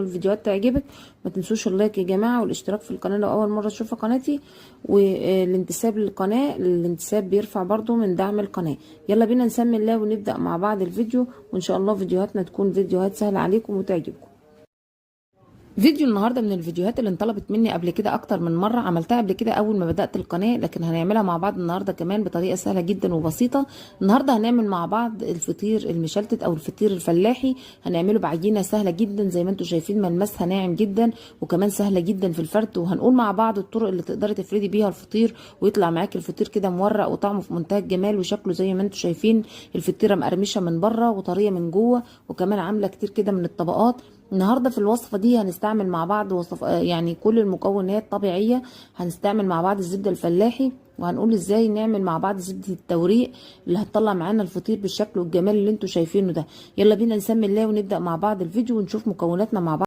الفيديوهات تعجبك. ما تنسوش ال like يا جماعة، والاشتراك في القناة لو اول مرة تشوفوا قناتي، والانتساب للقناة، الانتساب بيرفع برضو من دعم القناة. يلا بينا نسمي الله ونبدأ مع بعض الفيديو، وان شاء الله فيديوهاتنا تكون فيديوهات سهلة عليكم وتعجبكم. فيديو النهارده من الفيديوهات اللي انطلبت مني قبل كده اكتر من مرة، عملتها قبل كده اول ما بدات القناة، لكن هنعملها مع بعض النهارده كمان بطريقة سهلة جدا وبسيطة. النهارده هنعمل مع بعض الفطير المشلتت او الفطير الفلاحي، هنعمله بعجينه سهلة جدا زي ما انتم شايفين، ملمسها ناعم جدا وكمان سهلة جدا في الفرد. وهنقول مع بعض الطرق اللي تقدري تفردي بيها الفطير ويطلع معاكي الفطير كده مورق وطعمه في منتهى الجمال وشكله زي ما انتم شايفين، الفطيره مقرمشه من بره وطريه من جوه، وكمان عامله كتير كده من الطبقات. النهارده في الوصفة دي هنستعمل مع بعض وصف يعني كل المكونات طبيعية. هنستعمل مع بعض الزبدة الفلاحي، وهنقول ازاي نعمل مع بعض زبدة التوريق اللي هتطلع معانا الفطير بالشكل والجمال اللي انتم شايفينه ده. يلا بينا نسمي الله ونبدا مع بعض الفيديو ونشوف مكوناتنا مع بعض.